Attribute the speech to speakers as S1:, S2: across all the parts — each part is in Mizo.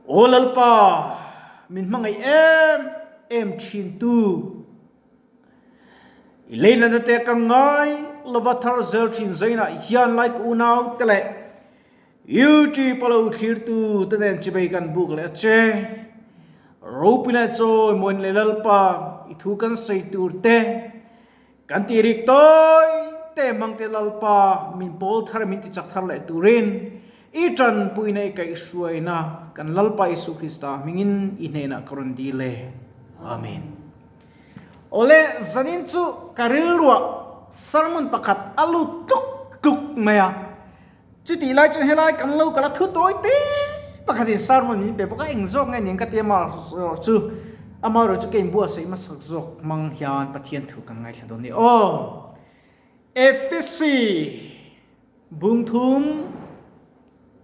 S1: Aw Lalpa, min hmangaih em em thin tu. I leinana te ka ngai lova thar zel thin zainah hian lai ka unau te leh YouTube a lo thlir tu te nen chibei kan buk leh a che. Ropui leh chawi mawi leh Lalpa i thu kan sawi tur te Kan tih rik tawi te Mangte Lalpa min pawl thar min tichak thar leh turin i tanpuina i kaihhruaina kan Lalpa Isu Krista hmingin i hnenah ka rawn dil e. Amen. Awle, zanin chu ka rilruah sermon pakhat a lut tluk tluk mai a. Chutih lai chuan helai kan lo kal a thu tawi te pakhatin sermon min pe bawk a, eng zawk nge aniang ka ti a, amaherawh chu amaherawh chu ka inbuatsaih hmasak zawk hmang hian Pathian thu kan ngaithla dawn a ni. Aw Efesi bungthum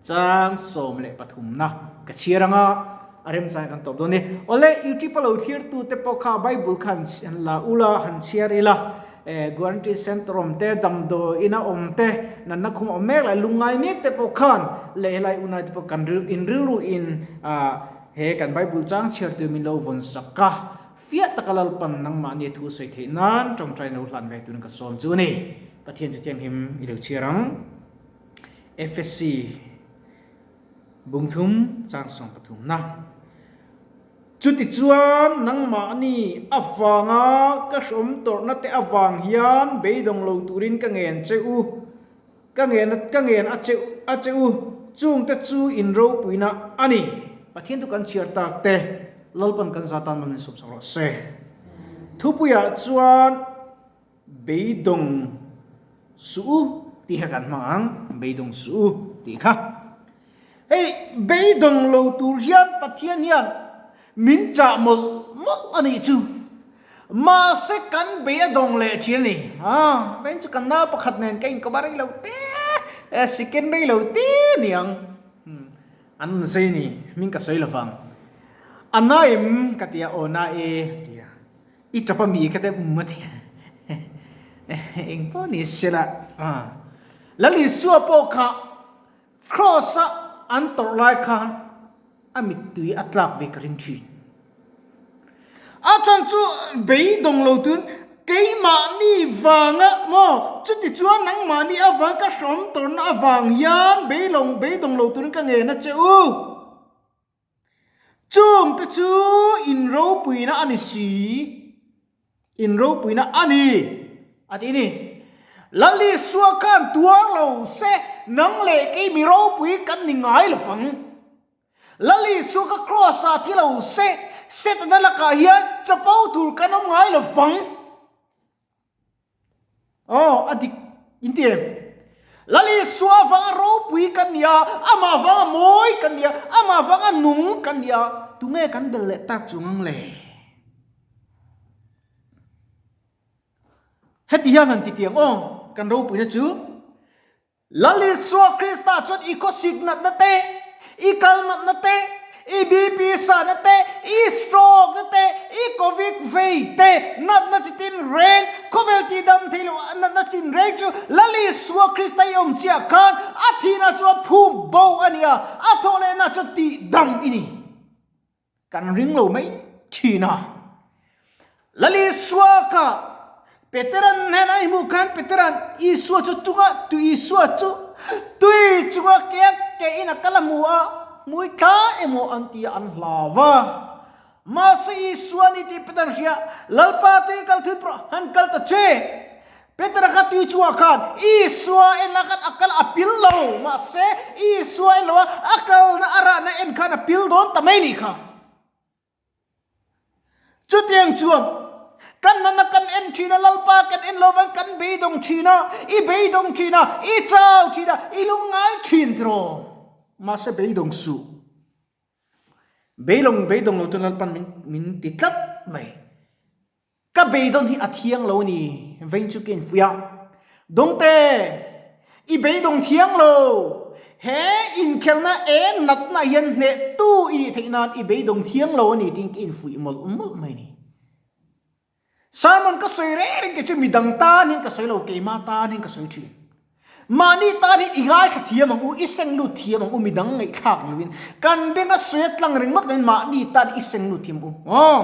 S1: chang 13 na ka chhiar anga a remchang kan tawp dawn a ni. Awle YouTube a lo thlir tute pawh kha Bible kha han la ula han chhiar ila. Guarantee Centre awm te, damdawi ina awm te, natna khum awm mek leh lungngai mek te pawh khan leh helai unai te pawh kan ril in rilru in he kan Bible chang chhiar tur min lo vawn sak a, fiah taka Lalpan nangmahni thu sawi theih nan tawngtai lo hlan ve turin ka sawm chu a ni. Pathian chu thianghlim i lo chhiar ang. FSC Bungthum chang 13 na. Chutichuan, nangmahni avanga ka hrawm tawrhna te avang hian beidawng lo turin ka ngen che u, ka ngen ka ngen a che a che u, chungte chu in ropuina a ni. Pathian chu kan chhiar tak te, Lalpan kan za tan mal min sawmsak rawh se. Thupuiah chuan beidawng suh u tih kha kan hmang ang, beidawng suh u tih kha. Hei beidawng lo tur hian Pathian hian min chah mawlh mawlh a nih chu. Mahse kan bei a dawng leh thin a ni. Haa, vawiin chu kan nau pakhat nen ka inkawp a rei lo te, second rei lo te niang. An rawn zei ni, hming ka sawi lovang. A na em ka ti a, aw na e ti a. I tap a mi ka te um a ti. Eng pawh ni se la. Lal Isua pawh kha Kraws-a an tawrh lai khan a mittui a tlak ve ka ring thin. A chhan chu beidawng lo tun keimahni vanga maw chuti chuan nangmahni avang ka hrawm tawrhna avang hian beilawng beidawng lo turin ka ngen a che u. Chungte chu in ropuina a ni si, in ropuina a ni, a ti ni. Lal Isua khan tuar lo se, nang leh kei mi ropui kan ni ngai lo vang. Lal Isua kha kraws ah thi lo se, Setana lakah hian chapo tur kan awm ngai lo vang. Aw, a dik in ti em? Lal Isua avanga ropui kan ni a, amah avanga mawi kan ni a, amah avanga nung kan ni a, tunge kan bel leh tak chung ang le? Heti hian han ti tiang aw, kan ropuina chu Lal Isua Krista chuan i khawsik natna te, i kal natna te, i BP sahna te, i stroke na te, i covid vei te, natna chi tin reng, khawvel tihdam thei lo natna chin reng chu Lal Isua Krista i awm chiah khan a thihna chu a phum bo a nia, a thawh lehna chu tihdam i ni. Kan ring lo mai thin a. Lal Isua kha Peteran hnen a hmuh khan Peteran Isua chu chunga tui Isua chu tui chunga ke a ke in a kal a hmu a, hmui thla emaw an ti a an hlau va. Mahse Isua ni tih Peter hria, Lalpa tui kal thut rawh, han kal ta che. Petera kha tui chungah khan Isua en lah khan a kal a pil lo, mahse Isua en lo a, a kalna a rahna en khan a pil dawn ta mai nih kha. Chutiang chuan kan nana kan en thin a, Lalpa kan en lo vang kan beidawng thin a, i beidawng thin a, i chau thin a, i lungngai thin tiraw? Mahse beidawng suh. Beilawng beidawng lo chu Lalpan min min ti tlat mai. Ka beidawn hi a thiang lo a ni, vein chu ka infuih a. Dawngte, i beidawng thiang lo. He inkhelhna e natna hian hnehtu i nih theih nan i beidawng thiang lo a ni tiin ka infuih mawlh mawlh mai a ni. Sermon ka sawi reng reng kei chu midang tan hian ka sawi lo, keimah tan hian ka sawi thin. Mahni tan hi i ngaithla thiam ang u, i seng lut thiam ang u, midang ngaihthlak lovin. Kan benga sawi a tlang ringawt lovin mahni tan i seng lut thiam ang u. Aw.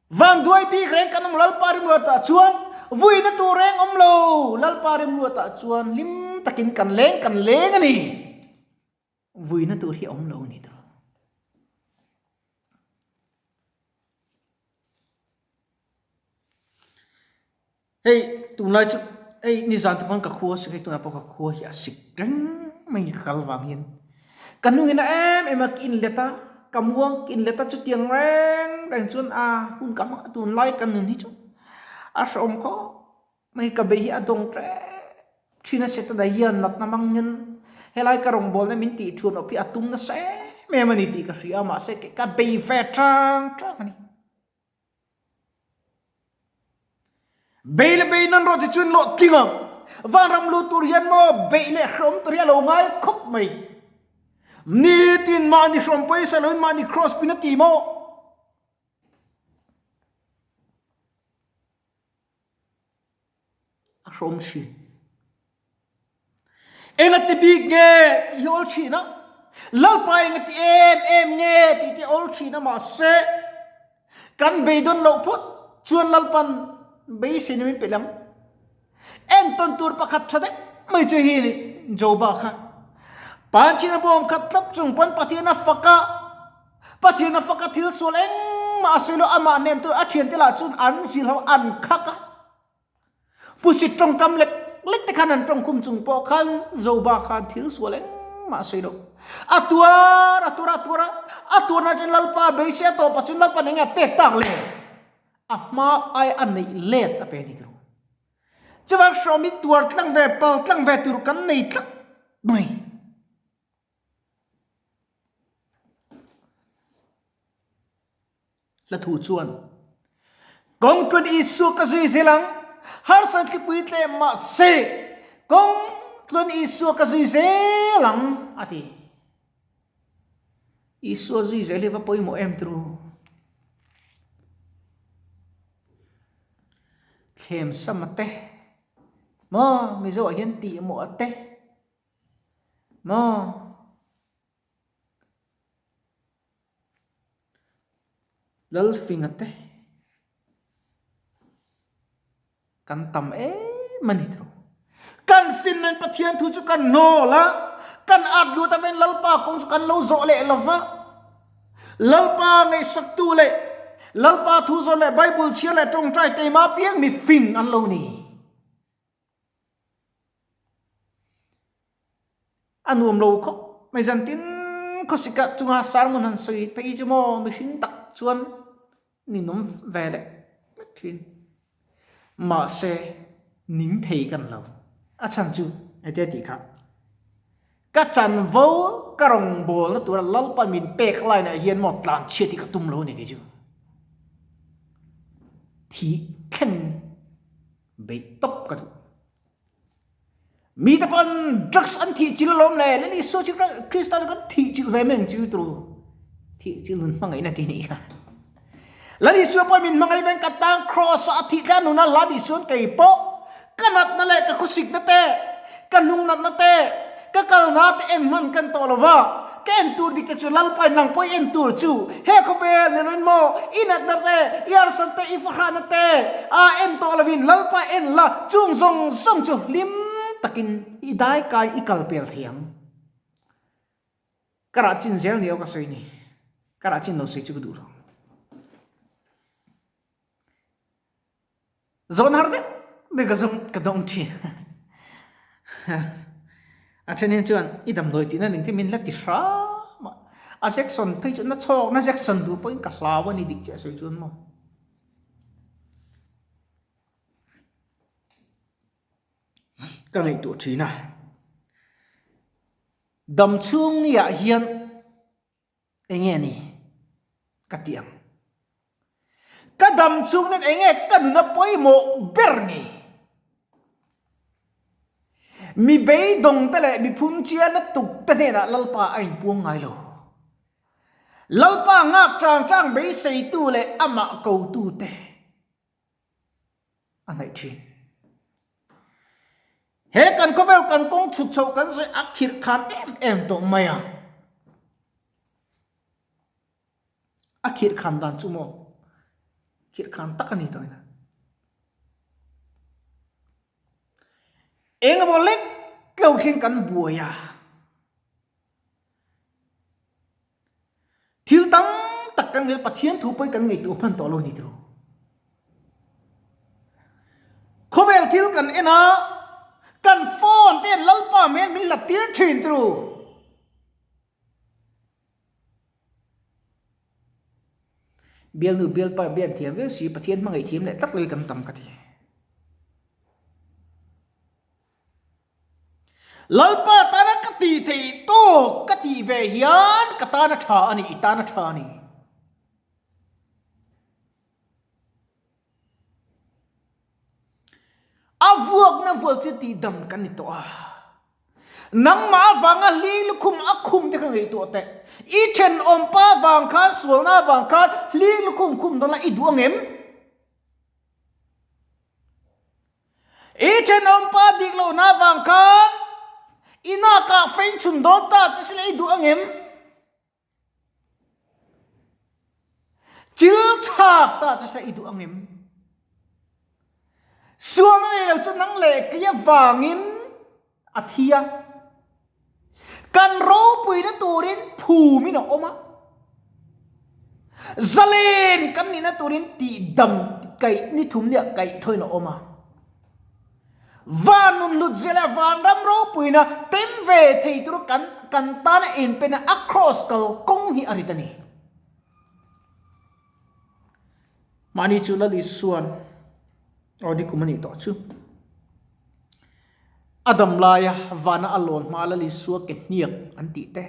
S1: Vanduai bik reng kan awm Lalpa rimruatah chuan vuina tur reng awm lo. Lalpa rimruatah chuan hlim takin kan leng kan leng a ni. Vuina tur hi a awm lo a ni tur. Hei tunlai chu hei nizan te pawn ka khua a sik hei tunah pawh ka khua hi a sik reng mai ka kal vang hian ka hnungin a em em a ka inlet a ka muang ka inlet a chutiang reng reng chuan a hun ka hmang a tunlai ka nun hi chu a hrehawm khawp mai ka bei hi a dawng ṭep ṭhin a Setana hian natna hmang hian helai ka rawngbawlna min tih ṭhuan awp hi a tum nasa em em a ni tih ka hria a mahse ka bei ve ṭang ṭang a ni. Bei leh bei nan rawh ti chuan lawh tling ang. Vanram lut tur hian maw beih leh hrawm tur hi a lo ngai khawp mai. Nitin mahni hrawm pawisa loin mahni cross pin a ti maw? A hrawm thin. Enga ti bik nge tih hi awl thin a, Lalpa enga ti em em nge tih te awl thin a mahse kan beidawn loh phawt chuan Lalpan beiseina min pe lam. Entawn tur pakhat tha deuh mai chu hi ni Joba kha. Panchina bawm khat tlat chung pawn Pathian a fak a, Pathian a fak a thil sual engmah a sawi lo amah nen tu a thiante lah chuan an zilh ho an khak a. Pusit tawngkam lek lek te khan an tawngkhum chung pawh khan Joba khan thil sual engmah a sawi lo. A tuar a tuar a tuar a, a tuarna chuan Lalpa beisei a tawpah chuan Lalpa eng nge a pek tak le? A hma ai a neih let a pe a ni tiro. Chuvang hrawm hi tuar tlang ve pal tlang ve tur kan nei tlat mai. Hla thu chuan, Kawng tluan Isua ka zui zel ang, harsa thlipui tlem mah se, kawng tluan Isua ka zui zel ang, a ti. Isua zui zel hi va pawimawh em tru? Thlem sama te, maw Mizo ah hian tihmawh a te, maw. Lalfinga te kan tam em a ni tho. Kan fin nen Pathian thu chu kan hnawl a, kan at lut avengin Lalpa kawng chu kan lo zawh leh lo va. Lalpa ngaihsaktu leh Lalpa thu zawh leh Bible chhiar leh tawngtai keimah piang mi fing an lo ni. A nuam lo khawp mai zan tin khawsik ah chunga sermon han sawi phei chu maw mihring tak chuan ninawm ve lek lek thin. Mahse ning thei kan lo. A chhan chu heti a tih kha. Ka chanvo ka rawngbawlna tura Lalpa min pek lainah hian maw tlanchhiat hi ka tum lo a ni kei chu. Thih thlengin beih tawp ka duh. Mite pawn drugs an thih chil alawm le, Lal Isua chu Krista chu kan thih chilh ve mai ang chu turu. Thih chilh nun hmangaihna tih nih kha. Lal Isua pawh min hmangaih veng ka tang cross a thih tlan nuna Lal Isuan kei pawh ka natna leh ka khusikna te, ka hnung natna te, ka kalna te en hman kan tawh lova, Ka en tur dik te chu Lalpa nang pawh i en tur chu he khawvel nen an maw i natna te i arsan te i fahrahna te a en tawh lovin Lalpa en la chung zawng zawng chu hlim takin i daikai i kal pel thei ang. Ka rah chin zel ni aw ka sawi ni. Ka rah chin lo sawi chu ka duh lo. Zawn har deuh deuh ka zawng ka dawng thin. A then hian chuan i damdawi tihna ning te min la ti hram a. A section phei chu na chhawk na section duh pawhin ka hlau a ni dik chiah sawi chuan maw. Ka ngaihtuah thin a. Dam chhung ni ah hian Enge ni ka ti ang? Ka dam chung nen enge ka nuna pawimawh ber ni? Mi beidawng te leh mi phunchia lutuk te hnenah Lalpa a inpuang ngai lo. Lalpa nghak tang tang beiseitu leh amah kotu te a hnaih thin. He kan khawvel kan kawng chhuk chhoh kan sawi a khirh khan em em tawh mai a. A khirh khan dan chu maw? Khirh khan tak a ni tawh ina. Eng emaw lek lo thleng kan buai a. Thil tam tak kan ngaih Pathian thu pawhin kan ngaihtuah hman tawh lo ni tiro. Khawvel thil kan en a, kan phone te hian Lalpa hmel min la tir thin tiro. Bialnu bialpa bian thiam viau si Pathian hmangaih thiam leh tlat lo hi kan tam ka ti. Lalpa tana ka tih theih tawk ka tih ve hian ka tana tha a ni, i tana tha a ni. A vuakna vual chu tihdam kan ni tawh a. Nangmah avanga hli lukhum a khum te kha ngaihtuah teh. I thenawmpa vang khan sualna avang khan hli lukhum khum dawn la i duh ang em? I thenawmpa dik lohna avang khan i nakah fein chhun dawn ta che sila i duh ang em? Chil chhak ta che sila i duh ang em? Sualna nei lo chu nang leh kei avangin a thi a. Kan ropuina turin phumin a awm a. Zalen kan nihna turin tihdam kaih ni thum nia kaih thawin a awm a. Van nun hlut zia leh vanram ropuina tem ve thei tur kan kan tana inpena a cross kal kawng hi a rit a ni. Mahni chu Lal Isua'n aw ni kum a nih tawh chu. A dam laia vana a lawn hma Lal Isua ke hniak an tih te,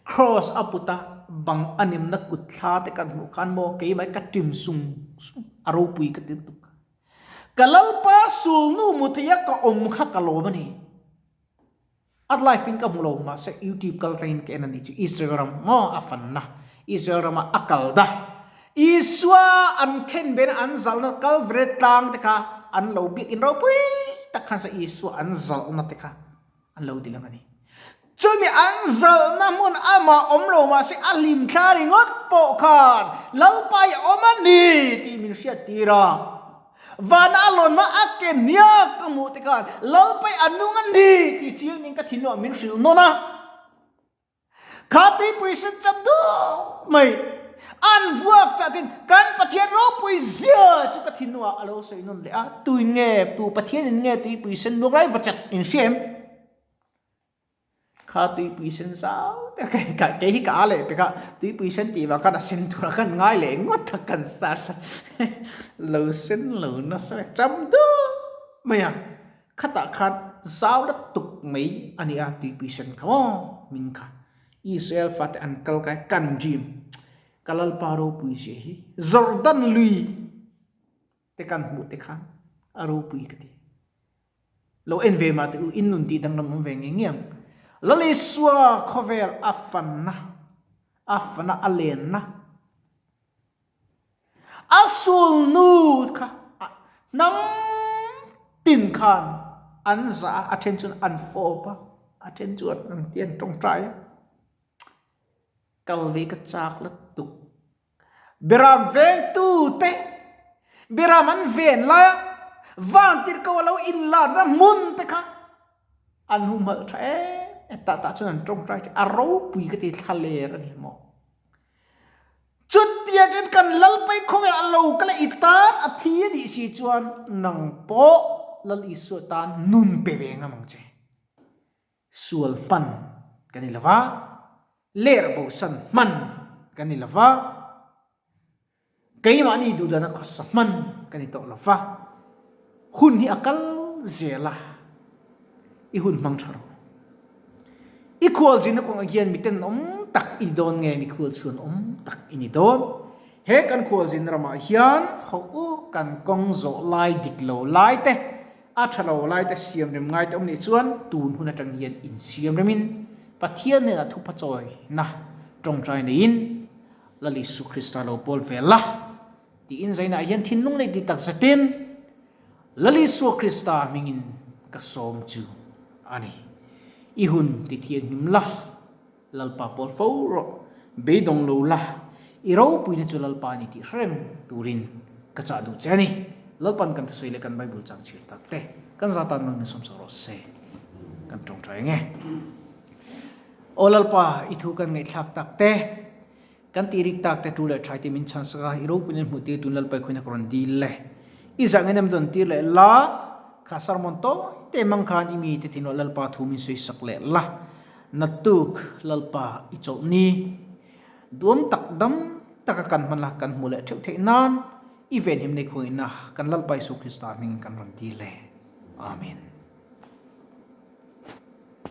S1: Kraws a put a bang a nimna kut thla te kan hmuh khan maw keimah ka ṭim sung sung a ropui ka ti lutuk. Ka Lalpa sulnu mu theia ka awm kha ka lawm a ni. A live in ka hmu lo mahse YouTube kal tlangin ka en a ni chu Israel ram maw a fanna Israel rama a kal da Isua an khen bena an zalhna Calvary tlang te kha an lo biakin ropui tak khan sa Isua an zalhna te kha an lo ti lang a ni. Chumi an zalhna hmun amah awm lo mahse a hlim thla ringawt pawh khan Lalpa i awm a ni tih min hriat tir a. Vana a lawn hma a ke hniak ka hmuh te khan Lalpai a nung a ni tih chiang ning ka thinlung ah min hrilh nawn a. Kha tuipui sen cham duh mai an vuak chah tin kan Pathian ropui zia chu ka thinlung ah a lo sawi nawn leh a. Tuin nge tu Pathian in nge tuipui sen luak lai va chat in hria em? Kha tuipui sen zau te kha kei hi ka a leh pek a, tuipui sen tih vang khan a sen tur a kan ngai leh ngawt a kan sar sar lo sen lo nasa cham duh mai a, khatah khan zau la tuk mai a ni a tuipui sen kha maw min kha Israel fate an kal kai kan dream ka Lalpa ropui zia hi Jordan lui te kan hmuh te khan a ropui ka ti. Lo en ve mah teh u, in nun tih danglam awm ve ngei ngei ang. Lal Isua khawvel a fanna, a fana a lenna, a sulnu kha hnam tin khan an zah a, a then chuan an fawp a, a then chuan an ti an tawngtai a. Kal ve ka chak lutuk. Beram vengtute beram an ven laia vantirhko a lo inlarna hmun te kha an humhalh tha em em tah tah chuan an tawngtai tha a ropui ka ti thla ler a ni maw. Chutia chuan kan Lalpai khawvel a lo kal a i tan a thi a nih si chuan nang pawh Lal Isua tan nun pe ve ngam ang che. Sual hman kan ni lova, ler bosan hman kan ni lova, keimahni duhdana khawsa hman kan ni tawh lova, hun hi a kal zel a, i hun hmang tha rawh. I khualzinna kawngah hian miten awm tak i ni dawn nge mikhual chhuan awm tak i ni dawn? He kan khualzin ramah hian hauh u kan kawng zawh lai dik lo lai te, A tha lo lai te siam rem ngai te awm nih chuan tun hun atang hian insiam remin Pathian hnenah thupha chawina tawngtai neiin Lal Isu Krista lo pawl ve la tiin zainah hian thinlung leh tih tak zetin Lal Isua Krista hmingin. ka sawm chu a ni. I hun ti thianghlim la, Lalpa pawl fo rawh, beidawng lo la, i ropuina chu Lalpa a ni tih hrereng turin ka chah duh che a ni. Lalpan kan thusawi leh kan Bible chang chhir tak te kan za tan mang min sawmsak rawh se. Kan tawngtai ang e. Aw Lalpa, i thu kan ngaihthlak tak te, Kan tih rik tak te tu leh thai te min chhan sak a, i ropuiin an hmuh tir tun Lalpai khuaina ka rawn dil le. I zah ngen em dawn tir leh la, kha sermon tawi te mang khan i mi te thinlawh Lalpa thu min sawi sak leh la. Naktuk Lalpa i chawlh ni. Duam tak dam taka kan hman la kan hmuh leh theuh theih nan i venhim nei khuaina kan Lalpa Isu Krista hmingin kan rawn dil le. Amen.